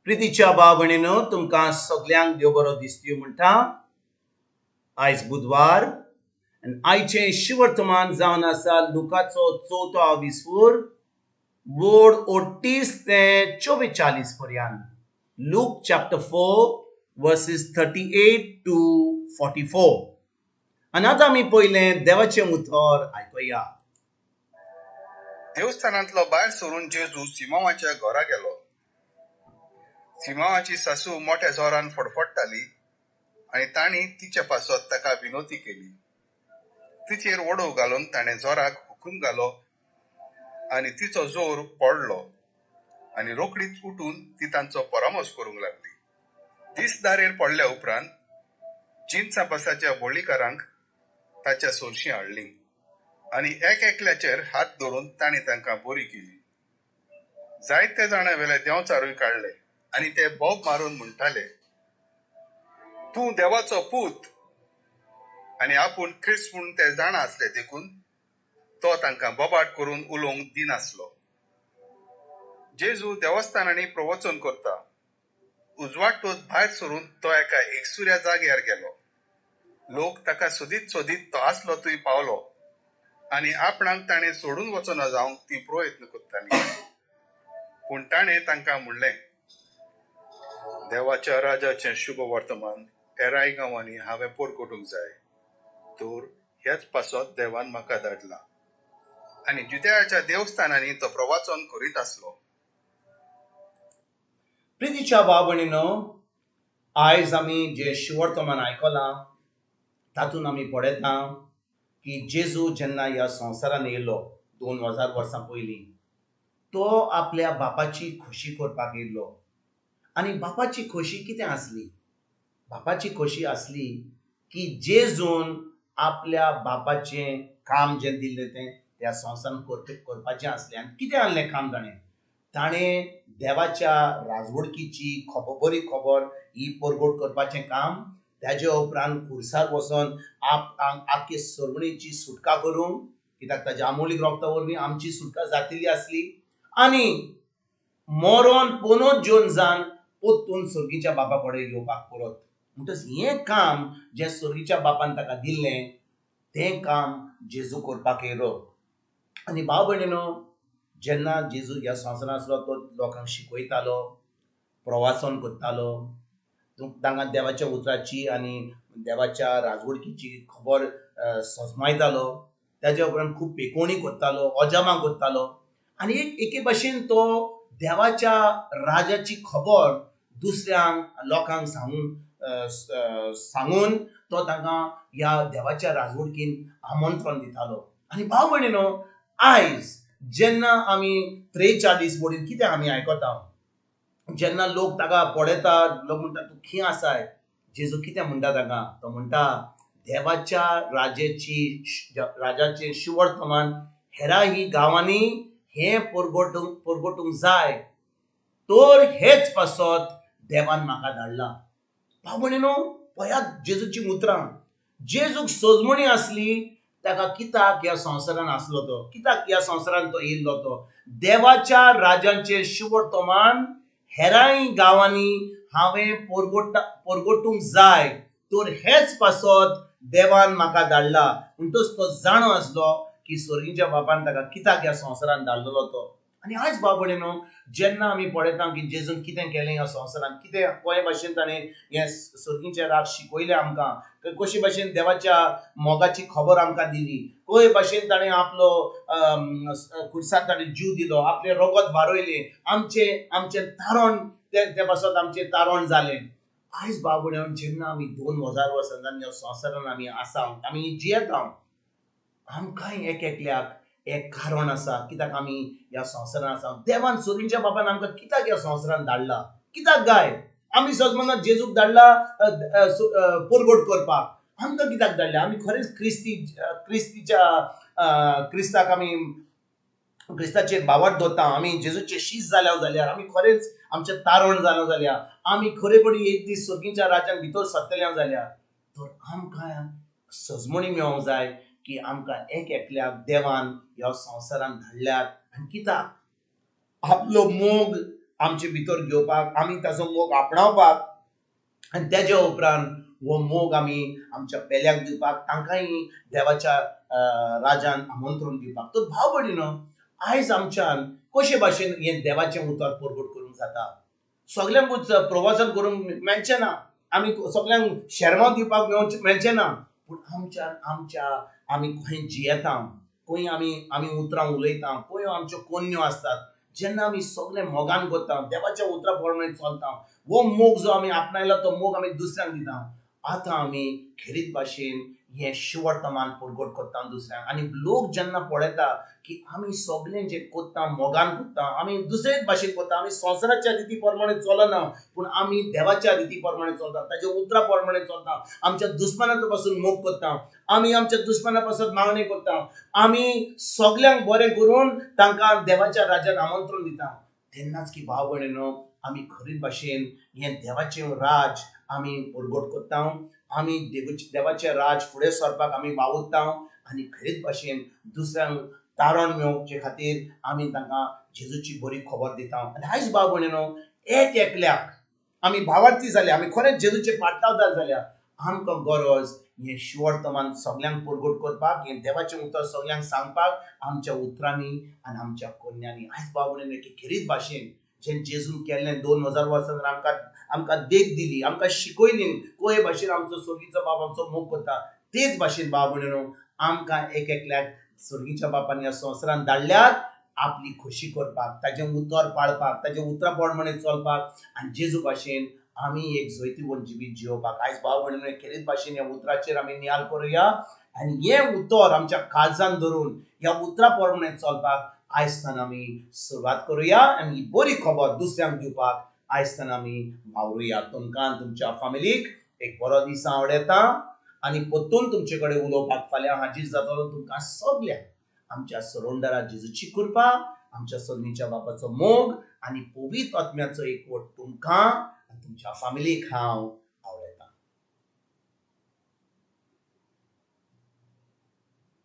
प्रितीच्या भाव भयणीनो, तुमकां सगल्यांक देव बरो दिसतयो म्हणटा. आयज बुधवार आनी आयचें शिवर्तमान जावन आसा लुकाचो चवथो आविस्फूर, बोर्ड 38 ते 44 पर्यंत. Luke chapter 4 verses 38 to 44. आनी आतां आमी पयलें देवाचें उतर आयकुया. देवस्थानांतलो भायर सरून जेजू सिमांवाच्या घरा गेलो. सिमांवाची सासू मोठ्या जोरान फडफडटाली आनी तांणी तिचे पासत ताका विनवती केली. तिचेर वडोव घालून ताणें जोराक हुकूम घालो आनी तिचो जोर पडलो आनी रोखडीच उठून ती तांचो परामर्श करूंक लागली. दीस दारेर पडल्या उपरांत जिनसा बसाच्या बोळीकारांक ताच्या सोरशीं हाडलीं आनी एक एकल्याचेर हात धरून तांणी तांकां बरी केली. जायते जाणां वेले देंवचारूय काडले आनी ते बोब मारून म्हणटाले, तूं देवाचो पूत. आनी आपूण क्रिस्त म्हूण ते जाणा आसले देखून तो तांकां बोबाट करून उलोवंक दिनासलो. जेजू देवस्थानांनी प्रवचन करता. उजवाडटोच भायर सरून तो एका एकसुऱ्या जाग्यार गेलो. लोक ताका सोदीत सोदीत तो आसलो थंय पावलो आनी आपणाक ताणें सोडून वचना जावंक ती प्रयत्न करताली. पूण ताणें तांकां म्हणलें, देवाच्या राजाचें शुभ वर्तमान हेराय गांवांनी हांवें परगटूंक जाय, तर ह्याच पासत देवान म्हाका धाडला. आनी जुदेयाच्या देवस्थानांनी तो प्रवाचन करीत आसलो. प्रितीच्या भाव भयणीनो, आयज आमी जें शिवर्तमान आयकलां तातूंत आमी पळयता की जेजू जेन्ना ह्या संवसारान येयलो 2000 वर्सां पयलीं, तो आपल्या बापाची खोशी करपाक येयल्लो. आनी बापाची खोशी कितें आसली? बापाची खोशी आसली की जेजून आपल्या बापाचें काम जें दिल्लें तें त्या संवसारान करपाचें आसलें. आनी कितें आहलें काम ताणें? ताणें देवाच्या राजवडकीची खबर, बरी खबर ही परगट करपाचें काम, ताजे उपरांत खुर्सार वचोन आख्खे सर्वणीची सुटका करूंक, कित्याक ताज्या आमोलीक रोगता वरवीं आमची सुटका जातली आसली, आनी मरोन पुनोत जेवन जावन परतून सर्गीच्या बापा कडेन येवपाक परत. म्हणटच हें काम जें सर्गीच्या बापान ताका दिल्लें तें काम जेजू करपाक येयलो. आनी भाव भयणीनो, जेन्ना जेजू ह्या संवसारांत आसलो तो लोकांक शिकयतालो, प्रवासन करतालो, तांकां देवाच्या उतराची आनी देवाच्या राजवडकीची खबर सजमायतालो. ताज्या उपरांत खूब पेकोवणी करतालो, अजामां करतालो आनी एके भाशेन तो देवाच्या राजाची खबर दुसऱ्यांक लोकांक सांगून तो तांकां ह्या देवाच्या राजवडकीन आमंत्रण दितालो. आनी भाव भयणीनो, आयज जेन्ना आमी 43 बोडीन कितें आमी आयकता, जेन्ना लोक ताका पळयता, लोक म्हणटा तूं खंय आसाय? जेजू कितें म्हणटा ताका? तो म्हणटा देवाच्या राजाचें शिवर्तमान हेराही गांवांनी हें परगटूंक जाय, तर हेच पासत देवान म्हाका धाडला. भाव भयणीनो, पळयात जेजूची उतरां. जेजूक सजमणी आसली ताका कित्याक ह्या संवसारान आसलो तो, कित्याक ह्या संवसारान तो येयल्लो, तो देवाच्या राजांचें शिवर्तमान हेराय गांवांनी हांवें परगटूंक जाय, तर हेच पासत देवान म्हाका धाडला. म्हणटच तो जाणो आसलो की सर्गीच्या बापान ताका कित्याक ह्या संवसारान धाडलेलो तो. आनी आयज भाव भयणीनो, जेन्ना आमी पळयता की जेजून कितें केलें ह्या संवसारान, कितें कोय भाशेन ताणें हें सर्गीचें राग शिकयलें आमकां, कशे भाशेन देवाच्या मोगाची खबर आमकां दिली, कोय भाशेन ताणें आपलो खुर्सार ताणें जीव दिलो, आपलें रगत वारयलें, आमचें तारण ते पासत आमचें तारण जालें. आयज भाव भयणीनो, जेन्ना आमी 2000 वर्सां ह्या संवसारान आमी आसा, आमी जियेता, आमकांय एक एकल्याक एक कारण आसा कित्याक आमी ह्या संवसारान आसा. देवान सर्गीच्या बापान आमकां कित्याक ह्या संवसारान धाडला, कित्याक गाय आमी सज म्हणटा जेजूक धाडला परगट करपाक, आमकां कित्याक धाडल्या? आमी खरेंच क्रिस्ताक आमी क्रिस्ताचेर भावार्थ दवरता, आमी जेजूचे शीस जाल्या जाल्यार, आमी खरेंच आमचें तारण जालें जाल्यार, आमी खरेपणी एक दीस सर्गीच्या राज्यान भितर सरतले जाल्यार, तर आमकां सजमणी मेळोंक जाय की आमकां एक एकल्याक देवान ह्या संवसारान धाडल्यात. आनी कित्याक? आपलो मोग आमचे भितर घेवपाक, आमी ताजो मोग आपणावपाक आनी तेज्या उपरांत हो मोग आमी आमच्या पेल्यांक दिवपाक, तांकांय देवाच्या राजान आमंत्रण दिवपाक. तर भाव भयणीनो, आयज आमच्यान कशे भाशेन हें देवाचें उतर परगट करूंक जाता? सगल्यांकूच प्रवचन करूंक मेळचें ना, आमी सगल्यांक शेरमांव दिवपाक मेळचें ना, पूण आमच्यान आमच्या आमी खंय जियेता, खंय आमी उतरां उलयता, खंय आमच्यो कोन्न्यो आसतात, जेन्ना आमी सगळें मोगान करता, देवाच्या उतरां प्रमाणे चलता, हो मोग जो आमी आपणायला तो मोग आमी दुसऱ्यांक दिता. आतां आमी खेरीत भाशेन हें शुवर्तमान परगट करता दुसऱ्यांक. आनी लोक जेन्ना पळयता की आमी सगळें जें करता मोगान करता, आमी दुसरेच भाशेन करता, आमी संवसाराच्या रिती प्रमाणे चलना, पूण आमी देवाच्या रिती प्रमाणे चलता, ताच्या उतरां प्रमाणे चलता, आमच्या दुस्मानाचो पासून मोग करता, आमी आमच्या दुस्माना पासून मागणी करता, आमी सगल्यांक बरें करून तांकां देवाच्या राज्यान आमंत्रण दिता, तेन्नाच की भाव भयणीनो आमी खरीच भाशेन हें देवाचें राज आमी परगट करता, आमी देवाचें राज फुडें सरपाक आमी वावुरता आनी खरीच भाशेन दुसऱ्यांक तारण मेळोवचे खातीर आमी तांकां जेजूची बरी खबर दिता. आनी आयज भाव भयणीनो, एक एकल्याक आमी भावार्थी जाल्या, आमी खरेंच जेजूचे पाटलावदार जाल्या, आमकां गरज हें शुवर्तमान सगल्यांक परगट करपाक, हें देवाचें उतर सगल्यांक सांगपाक आमच्या उतरांनी आनी आमच्या कोन्यांनी. आयज भाव भयणीनो, एक खेरीत भाशेन जें जेजून केल्लें 2000 वर्सां आमकां आमकां देख दिली, आमकां शिकयली कोय भाशेन आमचो स्वर्गीचो बाप आमचो मोग करता, तेच भाशेन भाव भयणीनो आमकां एक एकल्याक स्वर्गीच्या बापान ह्या संवसारान धाडल्यात आपली खोशी करपाक, ताजें उतर पाळपाक, ताजें उतरां प्रमाणे चलपाक आनी जेजू भाशेन आमी एक जैतिवंत जिवीत जियोवपाक. आयज भाव भयणीनो, खेरीत भाशेन ह्या उतराचेर आमी नियाळ करुया आनी हें उतर आमच्या काळजान धरून ह्या उतरां प्रमाणे चलपाक आयज आमी सुरवात करुया आनी ही बरी खबर दुसऱ्यांक दिवपाक आयज आमी वावरुया. तुमकां तुमच्या फामिलीक एक बरो दीस आवडटा आनी परतून तुमचे कडेन उलोवपाक फाल्यां हाजीर जातलो. तुमकां सगल्यांक आमच्या सरोंडरा जेजूची कृपा, आमच्या सर्गीच्या बापाचो मोग आनी पवित्र आत्म्याचो एकवट तुमकां आनी तुमच्या फामिलीक हांव